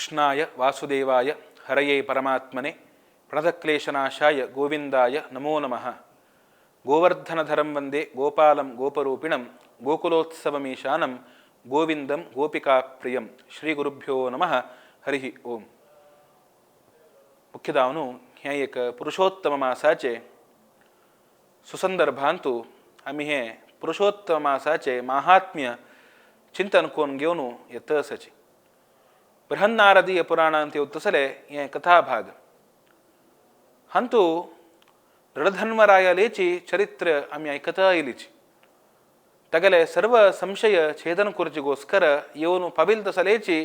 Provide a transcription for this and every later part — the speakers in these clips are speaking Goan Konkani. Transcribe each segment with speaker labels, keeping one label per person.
Speaker 1: ಕೃಷ್ಣಾಯ ವಾಸುದೇವಾಯ ಹರಯೇ ಪರಮಾತ್ಮನೆ ಪ್ರಣತಕ್ಲೇಶನಾಶಾಯ ಗೋವಿಂದಾಯ ನಮೋ ನಮಃ. ಗೋವರ್ಧನಧರಂ ವಂದೇ ಗೋಪಾಲಂ ಗೋಪರೂಪಿಣಂ ಗೋಕುಲೋತ್ಸವಮೀಶಾನಂ ಗೋವಿಂದಂ ಗೋಪಿಕಾಪ್ರಿಯಂ. ಶ್ರೀ ಗುರುಭ್ಯೋ ನಮಃ. ಹರಿ ಓಂ. मुख्यदावनु हें एक पुरुषोत्तम मासाचे सुसंदर्भांतु आमी हें पुरुषोत्तम मासाचे माहात्म्य चिंतन करून घेवन येता आसाची. बृहन्नारदीय पुराणांत येवता तसले हें कथाभाग. हांतू दृढधन्वरायलेची चरित्र आमी आयकता आयलीची. तागेले सर्व संशय छेदन करचेगोस्कर येवन पाविल तसलेची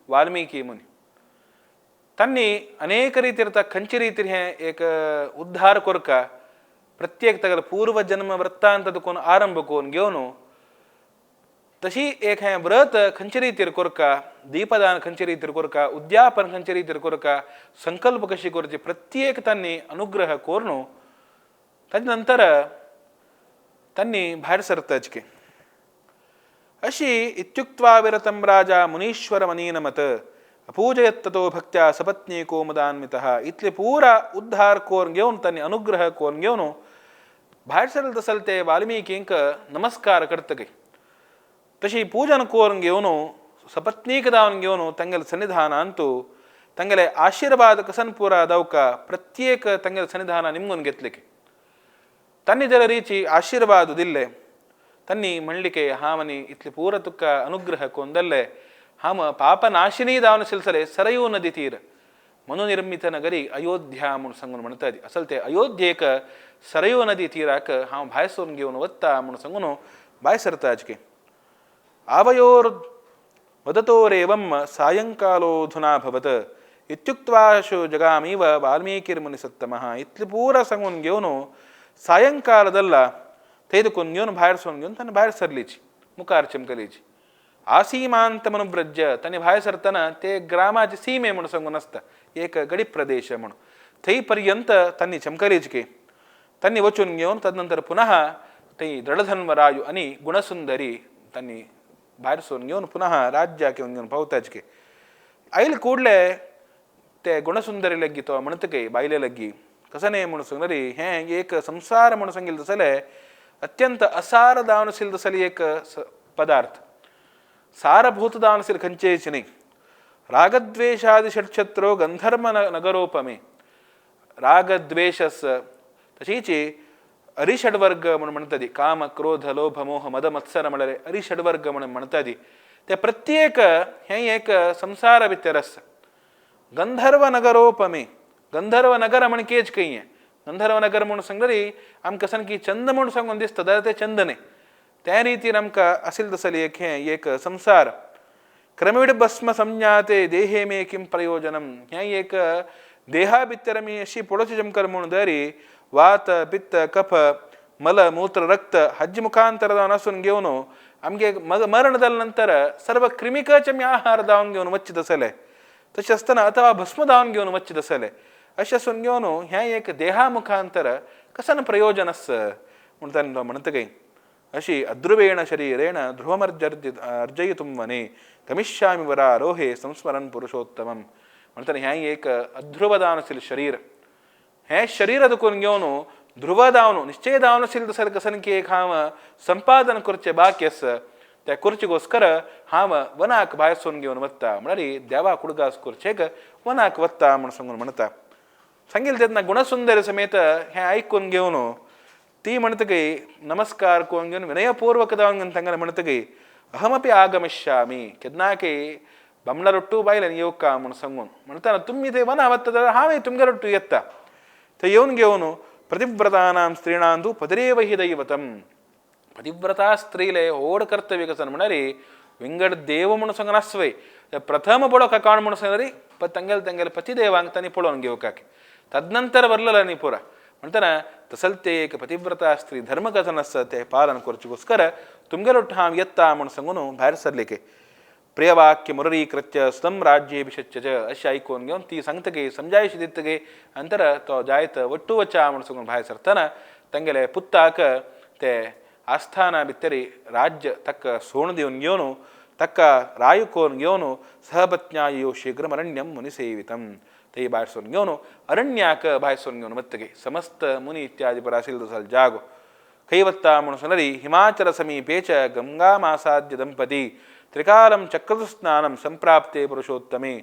Speaker 1: वाल्मीकी मुनी तांणी अनेक रीतीर खंयचे रीतीर हें एक उद्धार करका प्रत्येक तागेलो पूर्वजन्म वृत्तांत देखून आरंभ करून घेवन तशी एक हें व्रत खंयचे रीतीर करका, दीपदान खंयचे रीतीर करका, उद्यापन खंयचे रीतीर करका, संकल्प कशी करची, प्रत्येक तांणी अनुग्रह करून ताजे नंतर तांणी भायर सरताच. अशी इत्युक्त्वा विरतं राजा मुनीश्वर मनीनमत अपूजयत्ततो भक्त्या सपत्नी कोमदान्वितः. इतले पुरा उद्धार करून घेवन तांणी अनुग्रह करून घेवन भायर सरले तसल ते वाल्मीकींक नमस्कार करतकी तशी पूजन करून घेवन सपत्नीक दावन घेवन तांगेले सन्निधानांतु तांगेले आशीर्वाद कसन पुरा दावका प्रत्येक तांगेले सन्निधाना निमगून घेतले की तांणी जर रिची आशीर्वाद दिल्ले तांणी म्हणले की हांव आनी इतले पुरा तुका अनुग्रह करून दिल्ले हांव पापनाशिनी दावन सिलसले सरयू नदी तीर मनुनिर्मित नगरी अयोध्या म्हूण सांगून म्हणटा. असल ते अयोध्येक सरयू नदी तीराक हांव भायर सरून घेवन वता म्हूण सांगून भायर सरता. की आवयोर वदतोरेवं सायंकालोऽधुना भवत इत्युक्त्वाशु जगामीव वाल्मीकिर्मुनिसत्तमः. इतले पुरा सांगून घेवन सायंकालदल्ला थंय घेवन भायर सरून घेवन ताणें भायर सरलीची मुखार चमकलीची. आसीमांतमनुव्रज्य ताणें भायर सरतना ते ग्रामाचे सीमे म्हूण सांगून आसता एक गडी प्रदेश म्हूण थंय पर्यंत तांणी चमकलीच की तांणी वचून घेवन तदनंतर पुनः थंय दृढधन्वरायु आनी गुणसुंदरी तांणी भायर सरून घेवन पुनः राज्याक येवन घेवन पावताच की. आयल ಕೂಡಲೇ ते गुणसुंदरी लग्गी तो म्हणतकी बायले लग्गी कसं न्ही म्हणून सांगली हें एक संसार म्हणून सांगितलं तसले अत्यंत असार दावन आशिल्लें तसले एक पदार्थ सारभूत दावन आशिल्लें खंयचेच न्ही. रागद्वेषादि षट्छत्रो गंधर्व नगरोपमे रागद्वेषस तशीच अरिषड्वर्ग म्हणून म्हणटा ती काम क्रोध लोभ मोह मद मत्सर म्हळ्यार अरिषड्वर्ग म्हणून म्हणटा ती ते प्रत्येक हें एक संसार भितर आसा. गंधर्व नगरोपमे गंधर्व नगर म्हण केच खंय हें गंधर्व नगर म्हूण सांगली आमकां सामकी चंद म्हूण सांगून दिसता जाल्यार तें चंद न्ही. त्या रितीन आमकां आशिल्लें तसलें एक हें एक संसार. क्रमेण भस्म संज्ञाते देहे मे किं प्रयोजनम हें एक देहा भितर आमी अशी पळोवची जमकर म्हूण दरी वात पित्त कफ मल मूत्र रक्त हाजे मुखांतर जावन आसून घेवन आमगे मरण जाले नंतर सर्व क्रिमिकाचे आमी आहार जावन घेवन वच्चे तसले तशें आसतना अथवा भस्म जावन घेवन वच्चे तसले अशें आसून घेवन हें एक देहा मुखांतर कसन प्रयोजन आसा म्हूण ताणें तो म्हणटा काय. अशी अध्रुवेण शरीरेण ध्रुवमर्जर्जि अर्जयितुं वने गमिष्यामि वरारोहे संस्मरन् पुरुषोत्तमं म्हणटाना हें एक अध्रुवदान आशिल्लें शरीर हें शरीर दुखून घेवन ध्रुवदावन निश्चय दावन आशिल्लें तसलें कसन की एक हांव संपादन करचें बाकी आसा त्या करचेगोस्कर हांव वनाक भायर सरून घेवन वता म्हळ्यार देवा कुडगास करचेक वनाक वता म्हूण सांगून म्हणटा. सांगिल्लें तेन्ना गुणसुंदर समेत हें आयकून घेवन ती म्हणटकी नमस्कार करून घेवन विनयपूर्वक जावन घेवन तांकां म्हणटकी अहमपी आगमिष्यामि केन्नाकी बामणा रोट्टू बायल्यान येवका म्हूण सांगून म्हणटाना तुमी ते वना वता जाल्यार हांवूय तुमगे रोट्टू येता. थंय येवन घेवन प्रतिव्रतानां स्त्रीणां तूं पदरेव हि दैवतं पतिव्रता स्त्रीले व्हड कर्तव्य कसन म्हळ्यार विंगड देव म्हूण सांगून आसवय प्रथम पळोवका कोण म्हूण सांगली तांगेले तांगेले पतिदेवांक तांणी पळोवन घेवकाक तदनंतर वरलेलो न्ही पुरा म्हणटना तसल ते एक पतिव्रता स्त्री धर्म कथन आसता ते पालन करचेगोस्कर तुमगेलो हांव येता म्हूण सांगून भायर सरले की प्रियवाक्य मुरलीकृत्य सुतम राज्येभिषच्य च अशें आयकून घेवन ती सांगतकी समजायशी दितकी अंतर तो जायत वट्टू वचा म्हूण सांगून भायर सरतना तांगेले पुत्ताक ते आस्थाना भितरी राज्य ताका सोण दिवन घेवन ताका राय करून घेवन सहपत्न्यायो शीघ्रम अरण्यम मुनिसेवितं थंय भायर सरून घेवन अरण्याक भायर सरून घेवन वतगे समस्त मुनी इत्यादी परासील तसल जागो खंय वता म्हणून सांगली हिमाचल समीपे च गंगामासाद्य दंपती त्रिकालं चक्रस्नानं संप्राप्ते पुरुषोत्तमे.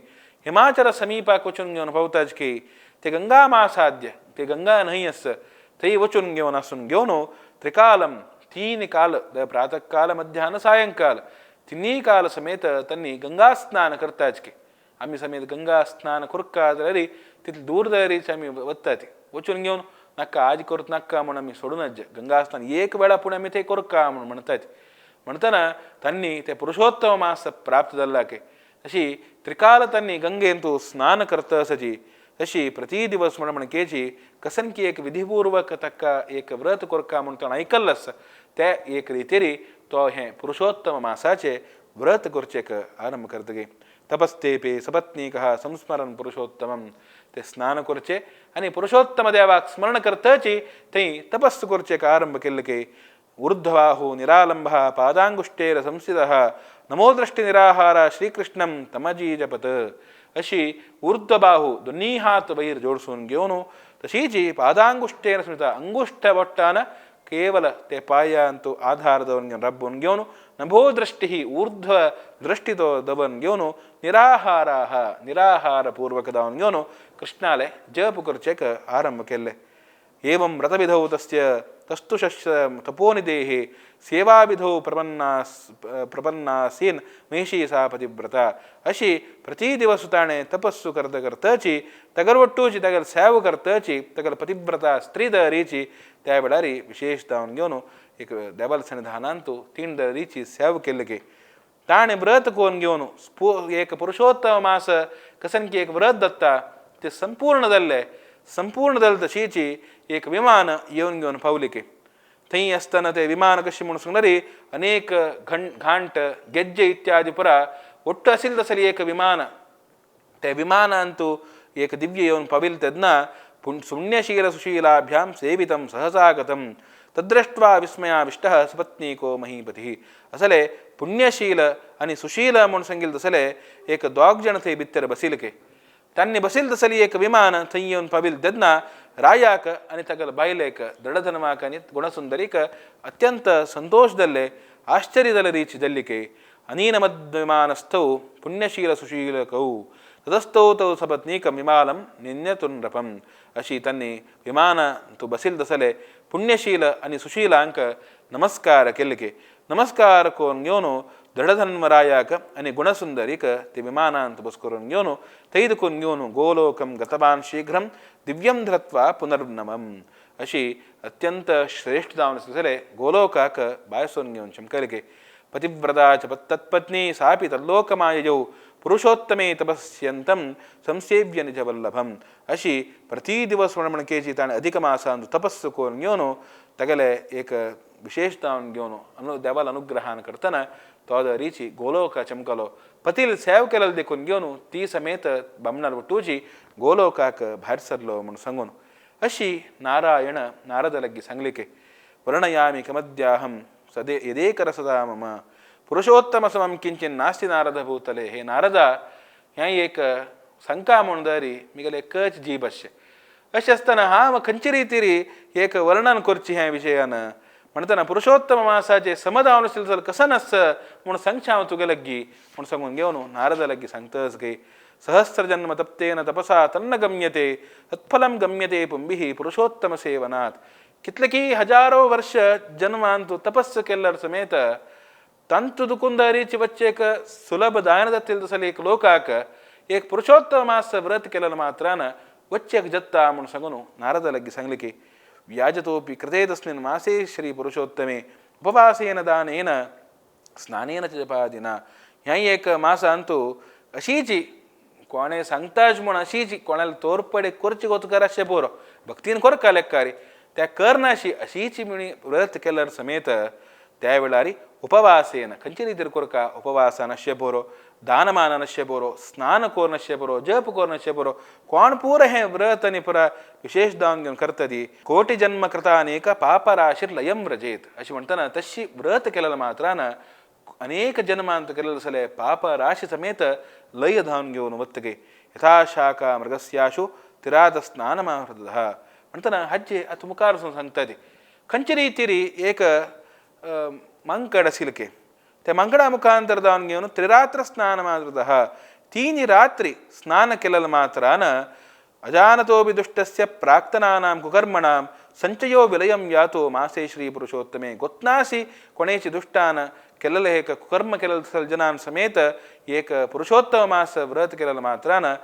Speaker 1: हिमाचल समीपाक वचून घेवन पावताच की ते गंगामासाद्य ते गंगा न्हंय आसा थंय वचून घेवन आसून घेवन त्रिकालं तीन काल प्रातःकाल मध्यान सायंकाल तिन्ही काल समेत त्यांनी गंगा स्नान करताच की आमी समेत गंगा स्नान करका जाल्यार तितले दूर जाल्यार आमी वतात वचून घेवन नाका आज करत नाका म्हूण आमी सोडूनच गंगा स्नान एक वेळा पूण आमी ते करका म्हूण म्हणतात. म्हणटना त्यांनी ते पुरुषोत्तम मास प्राप्त जाल्ला की तशी त्रिकाल त्यांनी गंगेंतु स्नान करता आसाची तशी प्रति दिवस म्हण म्हणकेची कसन की एक विधिपूर्वक ताका एक व्रत करका म्हूण तो आयकल्लो आसा ते एक रितीरी तो हें पुरुषोत्तम मासाचे व्रत करचेक आरंभ करतगे. तपस्तेपे सपत्नीकः संस्मरण पुरुषोत्तमं ते स्नान करचे आनी पुरुषोत्तम देवाक स्मरण करताची थंय तपस्सु करचेक आरंभ केल्ले की ऊर्ध्वबाहु निरालंबः पादांगुष्ठेर संस्थितः नमोदृष्टि निराहार श्रीकृष्णं तमजीजपत. अशी ऊर्ध्वबाहु दोन्ही हात वयर जोडसून घेवन तशीची पादांगुष्ठेन स्मृत अंगुष्ठ बोट्टान केवल ते पायांतु आधार दवन घेवन रब्बून घेवन नभोदृष्टि ऊर्ध्व दृष्टितो दवन घेवन निराहाराः निराहारपूर्वक दावन घेवन कृष्णाले जप करचेक आरंभ केल्ले. एवं व्रतविधौ तस्य तस्तु शस्य तपोनिदेहे सेवाविधौ प्रपन्नासीन महिषी सा पतिव्रता. अशी प्रति दिवस ताणें तपस्सु करता करताची तगरवट्टूची तगल सेव करताची तगल पतिव्रता स्त्री दरीची त्या वेळार विशेष दावन घेवन एक देवाल सन्निधानांतु तीन दरीची सेव केल्ली की ताणें व्रत करून घेवन एक पुरुषोत्तम मास कसन की एक व्रत दत्ता ते संपूर्ण जाल्लें संपूर्ण जालें तशीची एक विमान येवन घेवन पावली की थंय आसतना ते विमान कशें म्हूण सांगल्यार अनेक घांट गेज्जे इत्यादी पुरा ಒಟ್ಟು आशिल्लें तसलें एक विमान ते विमानांतु एक दिव्य येवन पाविल्लें तेन्ना पुण्यशील सुशीलाभ्यां सेवितं सहसागतं तद्दृष्ट्वा विस्मयाविष्टः सपत्नीको महीपतिः. असले पुण्यशील आनी सुशील म्हूण सांगिल्लें तसले एक दोग जाण थंय भितर बशिल्ले की तांणी बशिल्लें तसलें एक विमान थंय येवन पाविल्लें तेन्ना रायाक आनी तागेले बायलेक दृढधर्माक आनी गुणसुंदरीक अत्यंत संतोष जाल्ले आश्चर्य जाल्ले रीची जाल्ली की अनीनमद्विमानस्थौ पुण्यशील सुशीलकौ तदस्थौ तौ सपत्नीकं विमानं निन्यतुनृपं. अशी तांणी विमान तूं बशिल्लें तसले पुण्यशील आनी सुशीलांक नमस्कार केल्ले की नमस्कार करून घेवन दृढधन्वरायाक आनी गुणसुंदरीक ते विमानांत बस करून घेवन थंय देखून घेवन गोलोकं गतवान शीघ्रं दिव्यं धृत्वा पुनर्नमं. अशी अत्यंत श्रेष्ठ जावन आसले गोलोकाक भायर सरून घेवन चमकले की पतिव्रता च तत्पत्नी सापि तल्लोकमाययौ पुरुषोत्तमे तपस्यंतं संसेव्य निजवल्लभं. अशी प्रति दिवस म्हण म्हणकेची ताणें अधिक मासांत तपस्सु करून घेवन तागेले एक विशेष जावन घेवन देवाल अनुग्रहान करतना तो रिची गोलोका चमकलो पतील सेव केलेलो देखून घेवन ती समेत बामणार वटूची गोलोकाक भायर सरलो म्हूण सांगून अशी नारायण नारद लागीं सांगली की वर्णयामि कमद्याहं सदे यदेकरसदा मम पुरुषोत्तम समं किंचिन नास्ति नारद भूतले. हे नारदा हें एक सांगता म्हूण दरी मिगेले एकच जीब अशें अशें आसतना हांव खंयचे रितीरी एक वर्णन करचें ह्या विशयान म्हणटना पुरुषोत्तम मासाचे समजावन आशिल्लें जाल्यार कसन आस म्हूण सांगचें हांव तुगे लागीं म्हूण सांगून घेवन नारदा लागीं सांगताच गे सहस्रजन्म तप्तेन तपसा तन्न गम्यते तत्फलं गम्यते पुंभिः पुरुषोत्तम सेवनात्. कितले की हजारो वर्ष जन्मान तूं तपस्स केल्यार समेत तांतु दुकुंदारीची वच्चेक सुलभ जायना जातलें तसलें एक लोकाक एक पुरुषोत्तम मास व्रत केलें मात्रान वच्चेक जत्ता म्हूण सांगून नारदा लागीं सांगलें की व्याजतोपि कृते तस्मिन् मासे श्री पुरुषोत्तमे उपवासेन दानेन स्नानेन च जपादिना. ह्या एक मासांतु अशीची कोणें सांगताच म्हूण अशीची कोणाले तोरपडे करची गोतकार अशें पुरो भक्तीन करका लेक्कारी त्या करनाशी अशीची म्हणी व्रत केल्यार समेत त्या वेळार उपवासेन खंयचे रितीर करका उपवासान अशें पुरो दानमान अशें पुरो स्नान करून अशें पुरो जप करून अशें पुरो कोण पुरो हें व्रत आनी पुरा विशेष दावन घेवन करता ती कोटी जन्म कृता अनेक पापराशीर लयं व्रजेत अशें म्हणटना तशी व्रत केलेल्या मात्रान अनेक जन्मांत केलेले सले पाप राशी समेत लय धावन घेवन वत्तगे यथाशाखा मृगस्याशु तिराद स्नानमाहृदः म्हणटना हाजे आतां मुखार सांगता ती खंयचे रितीरी एक मांकड आशिल्ले त्या मांकडा मुखांतर जावन घेवन त्रिरात्र स्नानमाहृदः तीन रात्री स्नान केलेले मात्रान अजानतोपि दुष्टस्य प्राक्तनानां कुकर्मणां संचयो विलयं यातो मासे श्री पुरुषोत्तमे गोत्नासी कोणेची दुष्टान केलेले एक कुकर्म केलेले जनान समेत एक पुरुषोत्तम मास व्रत केलेले मात्रान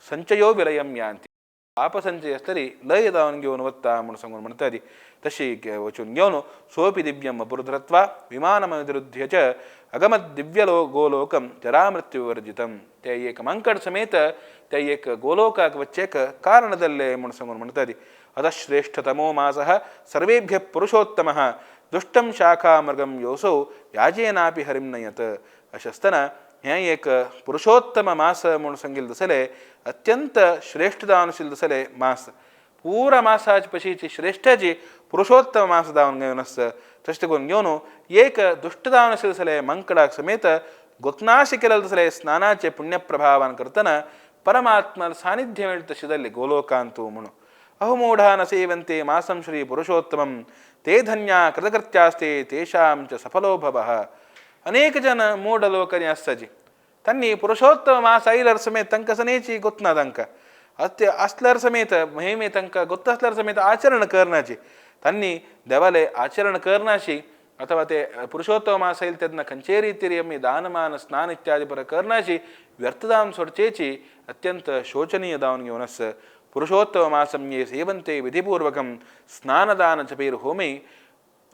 Speaker 1: संचयो विलयं यांती पापसंचय आसतरी लय जावन घेवन वता म्हूण सांगून म्हणटा ती तशी वचून घेवन सोपि दिव्यम अपुरुधरत्वा विमानमविरुध्य च अगमत दिव्यलो गोलोकम जरामृत्युवर्जितम ते एक मंकड समेत ते एक गोलोकाक वच्चेक कारण जाल्लें म्हूण सांगून म्हणटा ती अतः श्रेष्ठतमो मासः सर्वेभ्यः पुरुषोत्तमः दुष्टं शाखामृगं योसौ व्याजेनापि हरिं नयत अशें आसतना हें एक पुरुषोत्तम मास म्हूण सांगिल्लें दसलें अत्यंत श्रेष्ठ जावन आशिल्लें दसलें मास पुरा मासाची पशीची श्रेष्ठाची पुरुषोत्तम मास जावन घेवन आसता तशें करून घेवन एक दुश्ट जावन आशिल्लें दसलें मंकडाक समेत गोत्नाशी केलें दसलें स्नानाचे पुण्यप्रभावान करतना परमात्मा सानिध्य मेळटा तशें जाल्लें गोलोकांतू म्हणून अहोमूढा न सेवन्ते मासं श्री पुरुषोत्तमं ते धन्या कृतकृत्यास्ते तेषां च सफलो भवः अनेक जन मूढ लोकांनी आसता जी तांणी पुरुषोत्तम मास आयल्यार समेत तांकां सनेची गोतना तांकां आसल्यार समेत महिमे तांकां गोत्त आसल्यार समेत आचरण करनाची तांणी देवाले आचरण करनाशी अथवा ते पुरुषोत्तम मास आयल तेन्ना खंयचे रितीर आमी दानमान स्नान इत्यादी पर करनाशी व्यर्थ जावन सोडचेची अत्यंत शोचनीय जावन घेवन आसा पुरुषोत्तम मासं ये सेवन्ते विधिपूर्वकं स्नानदान जपैर होमै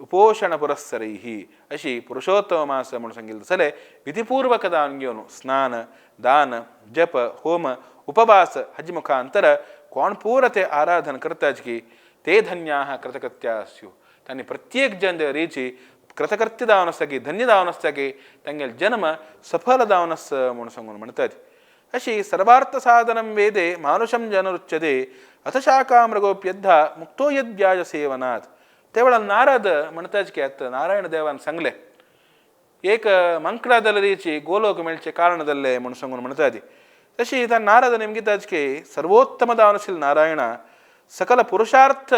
Speaker 1: उपोषण पुरस्सरैः अशी पुरुषोत्तम मास म्हणून सांगितलं जालें विधिपूर्वक दान घेवन स्नान दान जप होम उपवास हाजे मुखांतर कोण पुरा ते आराधन करताच की ते धन्याः कृतकृत्या स्यु तांणी प्रत्येक जन रीची कृतकृत्य जावन आसता की धन्य जावन आसता की तांगेले जन्म सफल जावन आसा म्हणून सांगून म्हणटात अशी सर्वार्थ साधनं वेदे मानुषं जनरुच्यते अथ शाखामृगोप्यद्धा मुक्तो यद्व्याज सेवनात् त्या वेळार नारद म्हणटाच की आतां नारायण देवान सांगलें एक मंकडा दलरीची गोलोक मेळचें कारण जाल्लें म्हणून सांगून म्हणटा ती तशी त्या नारद नेमकीताच की सर्वोत्तम जावन आशिल्ले नारायणा सकल पुरुषार्थ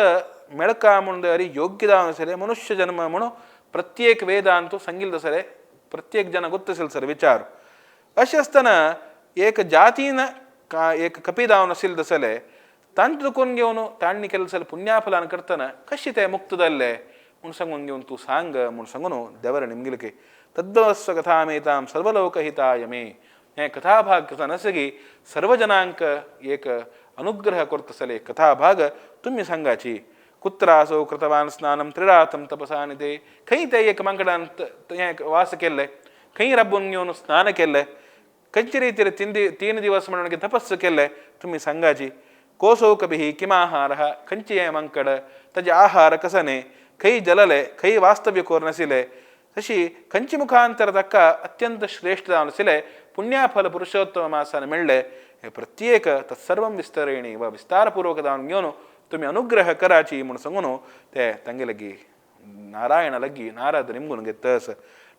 Speaker 1: मेळका म्हूण दरी योग्य जावन आशिल्लें मनुष्य जन्म म्हणून प्रत्येक वेदांतू सांगिल्लें आसलें प्रत्येक जन गोत्त आशिल्लो सर विचार अशें आसतना एक जातीन का एक कपी जावन आशिल्लें दसलें तांचे दुखून घेवन तांणी केल्लें जाल्यार पुण्याफलान करतना कशें तें मुक्त जाल्लें म्हूण सांगून घेवन तूं सांग म्हूण सांगून देवर निमगिलके तद्वस्व कथामेतां सर्वलोकहिताय मे हें कथाभाग कथन आसा की सर्वजनांक एक अनुग्रह करता आसले कथाभाग तुमी सांगाची कुत्रासो कृतवान स्नानं त्रिरातं तपसा ते खंय ते एक मांकडान हें वास केल्लें खंय राबून घेवन स्नान केल्लें खंयचे रितीर तीन दिवस म्हणून तपस्स केल्लें तुमी सांगाची कोसो कभिः किमाहारः खंयचे हें मांकड ताजे आहार कसने खंय जलले खंय वास्तव्य कोर नाशिल्लें तशी खंयचे मुखांतर ताका अत्यंत श्रेष्ठ जावन आशिल्लें पुण्याफल पुरुषोत्तम मासान मेळ्ळें हें प्रत्येक तत्सर्वं विस्तरेणी वा विस्तारपूर्वक जावन घेवन तुमी अनुग्रह कराची म्हूण सांगून ते तांगे लागीं नारायण लागीं नारद निमगून घेतस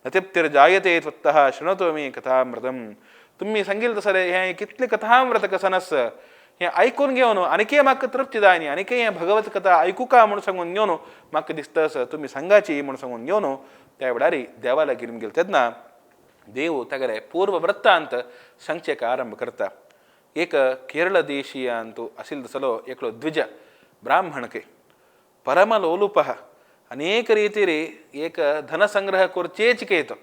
Speaker 1: न तृप्तिर्जायते त्वत्तः शृणोतु मे कथामृतं तुमी सांगिल्लें तसलें हें कितलें कथामृत कसन आसा हें आयकून घेवन आनीकय म्हाका तृप्ती जाय न्ही आनीकय हें भगवत कथा आयकुका म्हूण सांगून घेवन म्हाका दिसता आसा तुमी सांगाची म्हूण सांगून घेवन त्या वेळार देवा लागीं गेले तेन्ना देव तागेले पूर्व वृत्तांत सांगचें आरंभ करता एक केरळ देशीयांतू आशिल्लो तसलो एकलो द्विज ब्राह्मणके परमलोलुपः अनेक रीतिरी एक धनसंग्रह करचेच केतो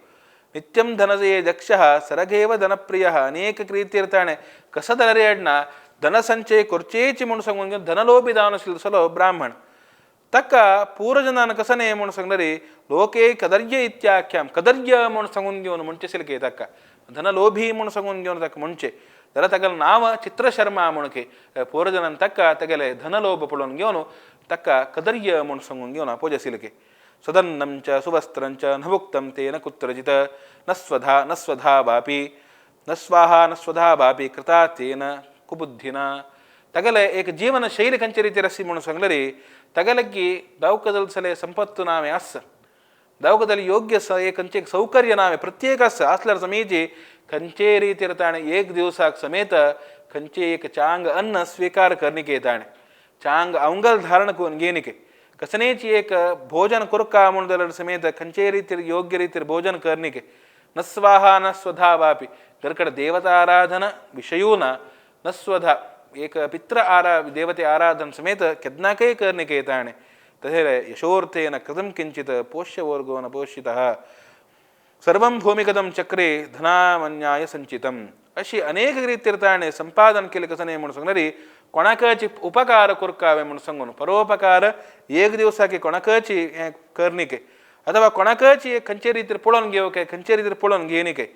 Speaker 1: नित्यं धनजये दक्षः सरगेव धनप्रियः अनेक रीतीर ताणें कसदलरेडना धनसंचय करचेच म्हूण सांगून घेवन धनलोभी जावन आशिल्लो तसलो ब्राह्मण ताका पूर्वजनान कसने म्हूण सांगलें लोके कदर्य इत्याख्यां कदर्य म्हूण सांगून घेवन म्हणचें आशिल्लें की ताका धनलोभी म्हूण सांगून घेवन ताका म्हणचें जाल्यार तागेलें नांव चित्रशर्मा म्हूण की पूर्वजनान ताका तागेलें धनलोभ पळोवन घेवन ताका कदर्य म्हूण सांगून घेवन आपोवचें आशिल्लें की सदन्नं च सुवस्त्रं च न भुक्तं तेन कुत्रचित् न स्वधा न स्वधा वापि न स्वाहा न स्वधा वापि कृता तेन कुबुद्धिना तागेलें एक जीवन शैली खंयचे रितीर आसली म्हणून सांगलें रे तागेलें की दावकदल सले संपत्तु नामे आसा दावकदली योग्य एक खंयचे एक सौकर्य ना प्रत्येक आसा आसल्यार समीची खंयचे रितीर ताणें एक दिवसाक समेत खंयचे एक चांग अन्न स्वीकार करनिके ताणें चांग अवंगल धारण करून घेनिके कसनेची एक भोजन कुरका म्हणून जाल्यार समेत खंयचे रितीर योग्य रितीर भोजन करनिके न स्वाहा न स्वधा वापि घरकड देवताराधन विषयू ना न स्वधा एक पित्र आरा देवते आराधन समेत केन्नाकय करनिके ताणें तथैव यशोर्थेन कृतं किंचित पोष्यवर्गो न पोषितः सर्वं भूमिगतं चक्रे धनामन्याय संचितम अशी अनेक रितीर ताणें संपादन केलें कसं न्ही म्हणून सांगणारी कोणाकच उपकार करकावे म्हणून सांगून परोपकार एक दिवसाक कोणाकच हें करनिके अथवा कोणाकच एक खंयचे रितीर पळोवन घेवंक खंयचे रितीर पळोवन घेयनिके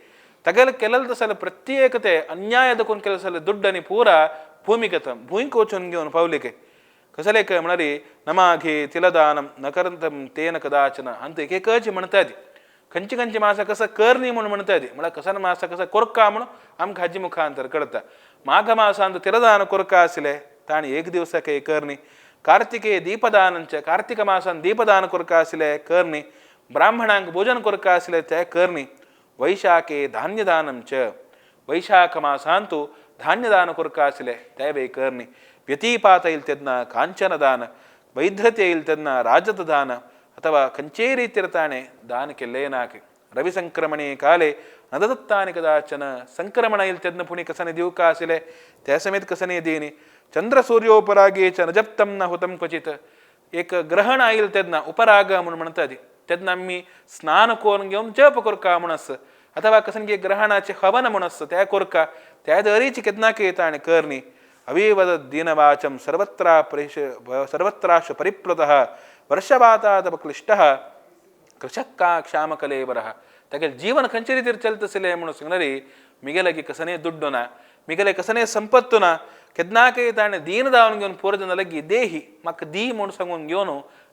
Speaker 1: तगेले केलें तसलें प्रत्येक ते अन्याय दखून केलें जाल्यार दुड्ड आनी पुरा भूमिगतं भूंयक वचून घेवन पावलिके कसलें काय म्हणाली नमाघे तिलदानं न करंतम तेन कदाचन अंत एक एकच म्हणतात खंयचे खंयचे मासा कसं कर न्ही म्हणून म्हणतात म्हळ्यार कसन मासा कसं कोरका म्हणून आमकां हाजी मुखांतर कळता माघ मासांत तिलदान कोरका आसले ताणें एक दिवसाक एक करनी कार्तिके दीपदानंच कार्तिक मासान दीपदान कोरका आसले करनी ब्राह्मणांक भोजन कोरका आसले ते करनी वैशाखे धान्यदानं च वैशाख मासांतु धान्यदान कोरका आसले ते बी करनी व्यतीपात येईल तेन्ना कांचनदान वैद्यते येईल तेन्ना राजतदान अथवा खंयचेय रितीर ताणें दान केल्लें नाक रविसंक्रमणे काले न दत्तानि कदाचन संक्रमण येईल तेन्ना पुणी कसने दिवका आसले त्या समेत कसने दिनी चंद्र सूर्योपरागे च न जप्तं न हुतं क्वचित एक ग्रहण येईल तेन्ना उपराग म्हणून म्हणतात तेन्ना आमी स्नान करून घेवन जप करका म्हूण आस अथवा कसनगे ग्रहणाचे हवन म्हूण आसता त्या कोरका त्या दरीची केन्नाक ताणें करनी अविवद दीनवाचं सर्वत्रा प्रेष सर्वत्राश परिप्लुतः वर्षवातादपक्लिष्टः कृशक्का क्षामकलेवरः तागेले जीवन खंयचे रितीर चलतसले म्हणून सांगणारी मिगेलागी कसने दुड्डु ना मिगेले कसने संपत्तु ना केन्नाकय ताणें दीन दावन घेवन पोरजन लगी देही म्हाका दी म्हूण सांगून घेवन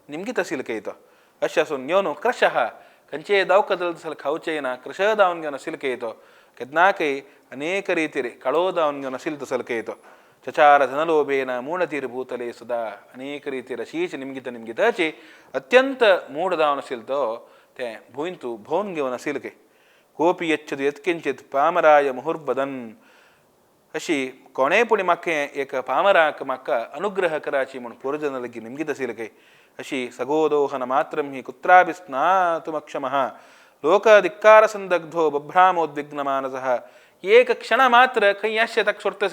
Speaker 1: निमगी तसील कयतो अशें आसून घेवन क्रशः खंयचेय दावकदल तसले खावचें ना कृश दावन घेवन सिलकयतो केन्नाकय अनेक रितीर काळो दावन घेवन सिल तसल कयतो चचार धनलोभेन मूढतीर्भूतले सुदा अनेक रितीर शीच निमगित निमगिताची अत्यंत मूढ दावन आशिल्लो तो तें भूंयतू भोवन घेवन आशिल्ले के कोपी यच्छद यत्किंचित पामराय मुहुर्बदन अशी कोणेय पूण म्हाका एक पामराक म्हाका अनुग्रह कराची म्हूण पुरजन लगी निमगीत आशिल्ले के अशी सगोदोहन मात्रं हि कुत्रापि स्नातुमक्षमः लोकधिक्कारसन्दग्धो बभ्रामोद्विग्नमानसः एक क्षण मात्र खंय अशें ताका सोडटा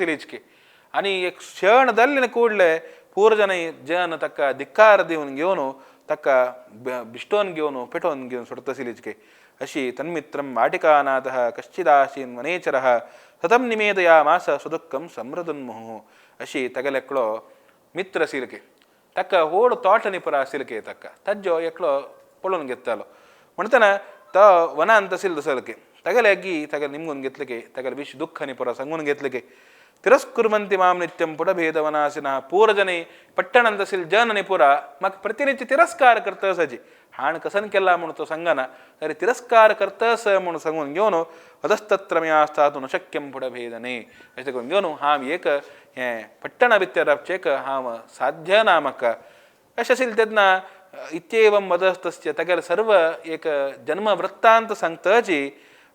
Speaker 1: आनी एक क्षण जाल्ले ಕೂಡಲೇ ಪೂರ್ವಜನ ಜನ ತಕ್ಕ ಧಿಕ್ಕಾರ ದಿವನ್ घेवन ताका बिश्टोवन घेवन पेटोवन घेवन सोडटा सिलिचके अशी तन्मित्रं वाटिकानाथः कश्चिदासीन वनेचरः सतम निमेदयामास सुदुःखं समृदुन्मुहुः अशी तगलेकलो मित्र सिलके ताका व्हड तोट निपरा सिलके ताका ताज्यो एकलो पळोवन घेतालो म्हणटना तो वनांत आशिल्लो सलके तागेले अगी तागेले निमगून घेतले के तागेले विश दुःख निपरा सांगून घेतले के तिरस्कुर्वन्ति मां नित्यं पुटभेदवनासिनः पूरजने पट्टणंत असील जन निपुरा म्हाका प्रतिनित्य तिरस्कार करता सजी हाण कसन केला म्हणून तो सांगना तरी तिरस्कार करतस म्हणून सांगून घेवन अधस्तत्र मया स्थातु न शक्यं पुटभेदने अशें करून घेवन हांव एक हें पट्टण भितर रावचें हांव साध्य ना म्हाका अशें आशिल्लें तेन्ना इत्येवं वदस्तस्य तागेले सर्व एक जन्म वृत्तांत सांगताची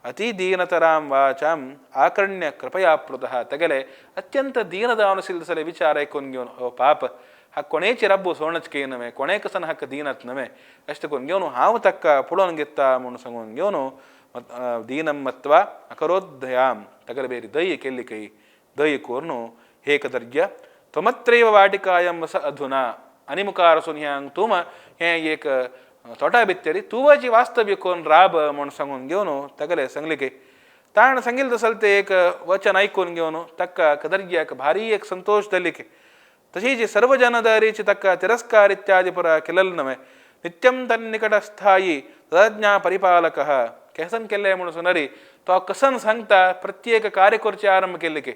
Speaker 1: अति दीनतरां वाचां आकर्ण्य कृपया प्लुतः तगेले अत्यंत दीनदावन सले विचार आयकून घेवन हो पाप हा कोणेची रब्बू सोणच के नव्हे कोणे कसन हाका दीनात नव्हे अशें करून घेवन हांव ताका पळोवन घेता म्हणून सांगून घेवन दीनं मत्वा अकरोद्धयां तगेले बेरी दय केल्ली कई दय करून हे कदर्य त्वमत्रैव वाटिकायं वस अधुना आनी मुखार वचून हें तूं हें एक तोटा भितर तुवाची वास्तव्य कोण राब म्हूण सांगून घेवन तागेले सांगले की ताणें सांगिल्लें तसलें तें एक वचन आयकून घेवन ताका कदर्याक भारी एक संतोश जाली की तशीच सर्व जनदारीची ताका तिरस्कार इत्यादी पुरा केलेलो नव्हे नित्यं तन्निकटस्थायी तदज्ञा परिपालकः केसन केल्लें म्हणून सांगणारी तो कसन सांगता प्रत्येक कार्य करचें आरंभ केल्ले की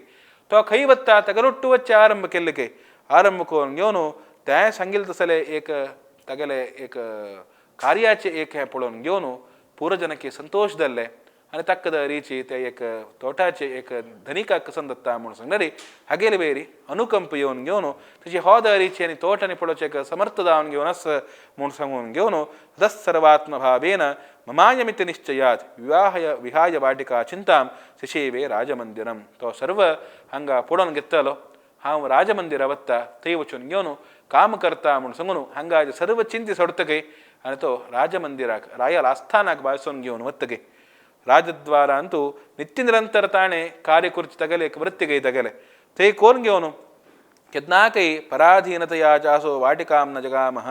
Speaker 1: तो खंय वता तागेलो वचचें आरंभ केल्ले की आरंभ करून घेवन तें सांगिल्लें तसलें एक तागेलें एक कार्याचें एक हें पळोवन घेवन पुरजनके संतोश जाल्ले आनी ताका दरीची ते एक तोटाचे एक धनिकाक कसन दत्ता म्हणून सांगणारी हागेले वेरी अनुकंप येवन घेवन तशी हो दरीची आनी तोट आनी पळोवचें एक समर्थ जावन घेवन आस म्हूण सांगून घेवन तत्सर्वात्मभावेन ममायमिति निश्चयात विवाहय विहाय वाटिका चिंतां सिशेवे राजमंदिरम. तो सर्व हांगा पळोवन घेतलो हांव राजमंदिरा वता थंय वचून घेवन काम करता म्हूण सांगून हांगा सर्व चिंती सोडतकी आनी तो राजमंदिराक रायाल आस्थानाक भायसून घेवन वतकी राजद्वारांतू नित्य निरंतर ताणें कार्य करचे तगेले एक वृत्ती तगेले थंय कोण घेवन केन्नाकय पराधीनतया चासो वाटिकां न जगामः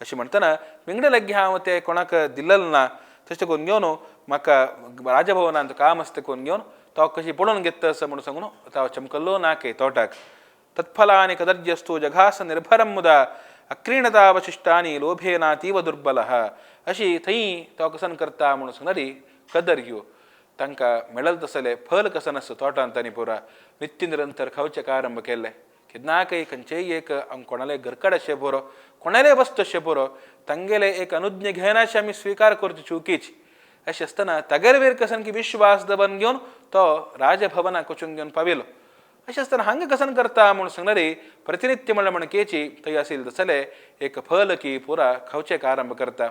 Speaker 1: अशें म्हणटना विंगड लाग्गी हांव ते कोणाक दिल्लें ना तशें करून घेवन म्हाका राजभवनांत काम आसता करून घेवन तो कशी पळोवन घेता आसा म्हणून सांगून तो चमकल्लो ना के तोटाक. तत्फलानि कदर्यस्तु जघास निर्भरं मुदा अक्रीणतावशिष्टानि लोभेनातीव दुर्बलः अशी थंय तो कसन करता म्हणून सांगणारी कदर्यो तांकां मेळल तसलें फल कसन आसता तोटांत आनी पुरा नित्य निरंतर खावचें आरंभ केल्लें केन्नाकय खंयचेय एक कोणाले घरकड अशें पुरो कोणाले वस्तू अशें पुरो तांगेले एक अनुज्ञ घेनाशें आमी स्विकार करची चुकीची अशें आसतना तागेले वयर कसन की विश्वास दबन घेवन तो राजभवनाक वचून घेवन पाविलो. अशें आसतना हांगा कसन करता म्हूण सांगणारी प्रतिनित्य म्हणल्यार म्हणकेची थंय आशिल्लें तसलें एक फल की पुरा खावचें आरंभ करता.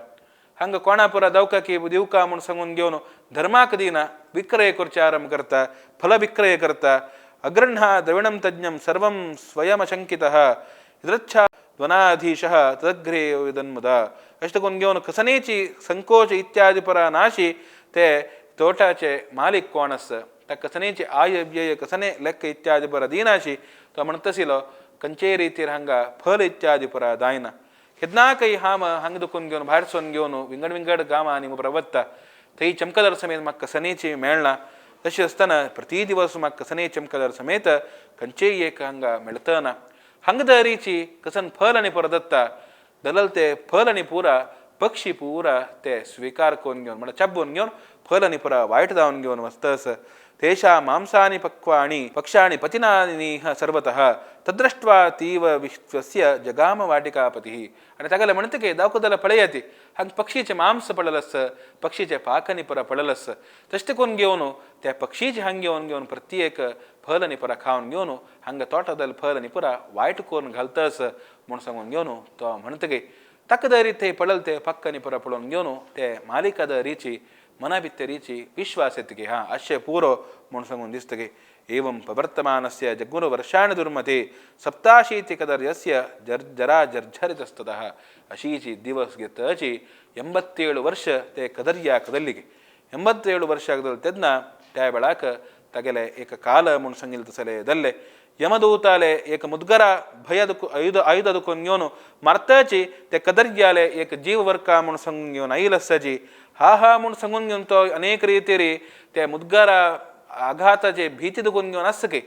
Speaker 1: हांगा कोणा पुरा दवका की दिवका म्हूण सांगून घेवन धर्माक दिना विक्रय करचें आरंभ करता फल विक्रय करता. अगृह्णा द्रविणं तज्ञं सर्वं स्वयमशङ्कितः यदृच्छा ध्वनाधीशः तदग्रे विदन्मुदा अशें करून घेवन कसनेची संकोच इत्यादी परा नाशी ते तोटाचे मालीक कोण आसा त्या कसनेची आय व्यय कसने लेक्क इत्यादी परा दिनाशी तो म्हणतशिलो खंयचेय रितीर हांगा फल इत्यादी परा जायना. केन्नाकय हांव हांगा दुखून घेवन भायर सून घेवन विंगड विंगड गांवांनी प्रवत्ता थंय चमकदार समेत म्हाका कसनेची मेळना. तशें आसतना प्रति दिवस म्हाका कसने चमकदार समेत खंयचेय एक हांगा मेळतना हांगा दरीची कसन फल आनी पुरा दत्ता दलल ते फल आनी पुरा पक्षी पुरा ते स्विकार करून घेवन म्हणल्यार चाबून घेवन फल आनी पुरा वायट जावन घेवन वचतस. तेषां मांसानि पक्वाणि पक्षाणि पतिनानि सर्वतः तद्दृष्ट्वा तीव विश्वस्य जगाम वाटिकापतिः. आनी तागेले म्हणटकीर दावकदला पळयाती हांगा पक्षीचें मांस पडलें पक्षीचें पाकांनी पुरा पडलें तशें करून घेवन त्या पक्षीचें हांग घेवन घेवन प्रत्येक फल आनी पुरा खावन घेवन हांगा तोटादल फल आनी पुरा वायट करून घालतस म्हूण सांगून घेवन तो म्हणटकीर ताका दरी थंय पडल ते पक्कांनी पुरा पळोवन घेवन ते मालिका दरीची मना भितरीची विश्वास येतकी की हां अशें पुरो म्हूण सांगून दिसतकी. एवं प्रवर्तमानस्य जग्मुर्वर्षाणि दुर्मते सप्ताशीति कदर्यस्य जरा जर्झरितस्ततः. अशीची दिवस घेतची 87 वर्ष ते कदर्या कदल्लिगे 87 वर्ष ಆಗದಲ್ಲ तेन्ना त्या वेळाक तागेले एक काल म्हूण सांगिल्लें तसले दल्ले यमदूताले एक मुद्गरा भयदुक आयुध दुखून घेवन मारताची ते कदर्याले एक जीव वर्का म्हूण सांगून घेवन आयल आसताची हा हा म्हूण सांगून घेवन तो अनेक रितीरी ते मुद्गरा आघाताचे भीती दुखून घेवन आसता की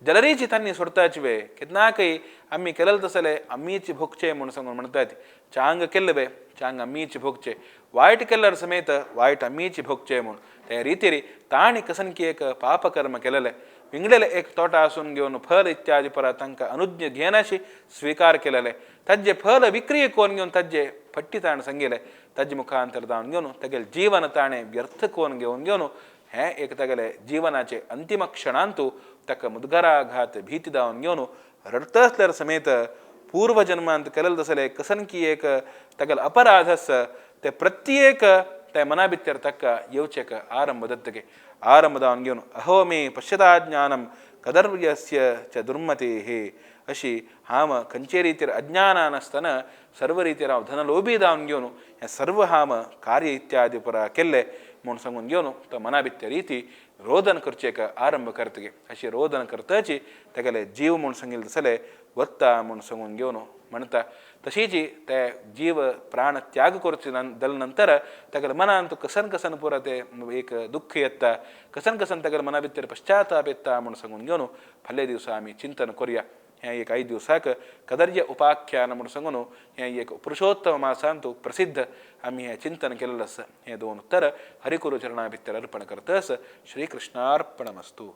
Speaker 1: जलरीची तांणी सोडताची वे केन्नाकय आमी केलें तसले आमीच भोगचे म्हूण सांगून म्हणटात. चांग केल्ले बे चांग आमीच भोगचे वायट केल्यार समेत वायट आमीच भोगचे म्हूण त्या रितीरी तांणी कसनकी एक पापकर्म केलेलें विंगडेले एक तोटा आसून घेवन फल इत्यादी परा तांकां अनुज्ञ घेनाशी स्विकार केलेले ताजे फल विक्रिय करून घेवन ताजे फट्टी ताणें सांगिल्लें ताजे मुखांतर जावन घेवन तागेलें जीवन ताणें व्यर्थ करून घेवन घेवन हें एक तागेलें जिवनाचे अंतिम क्षणांतू ताका मुद्गराघात भीती जावन घेवन रडत आसल्यार समेत पूर्वजन्मांत केलें तसलें कसनकी एक तागेलो अपराध आसा ते प्रत्येक त्या मना भितर ताका येवचेक आरंभ दत्तके आरंभ जावन घेवन अहो मे पश्यता ज्ञानम कदर्यस्य च दुर्मतेः. अशी हांव खंयचे रितीर अज्ञानान आसतना सर्व रितीर हांव धनलोभी जावन घेवन हें सर्व हांव कार्य इत्यादी पुरा केल्लें म्हूण सांगून घेवन तो मना भितर रिती रोदन करचेक आरंभ करतगे. अशी रोदन करताची तागेले जीव म्हूण सांगिल्लें तसलें वत्ता म्हूण सांगून घेवन म्हणटा. तशीच ते जीव प्राण त्याग करचे दल नंतर तागेले मनांत कसन कसन पुरा ते एक दुख्ख येता कसन कसन तागेले मना भितर पश्चाताप येता म्हूण सांगून घेवन फाल्यां दिवसा आमी चिंतन करुया. हें एक 5 दिवसाक कदर्य उपाख्यान म्हूण सांगून हें एक पुरुषोत्तम मासांत प्रसिद्ध आमी हें चिंतन केल्लें आसा. हें दोन उत्तर हरिकुरु चरणा भितर अर्पण करतस. श्रीकृष्णार्पणमस्तु.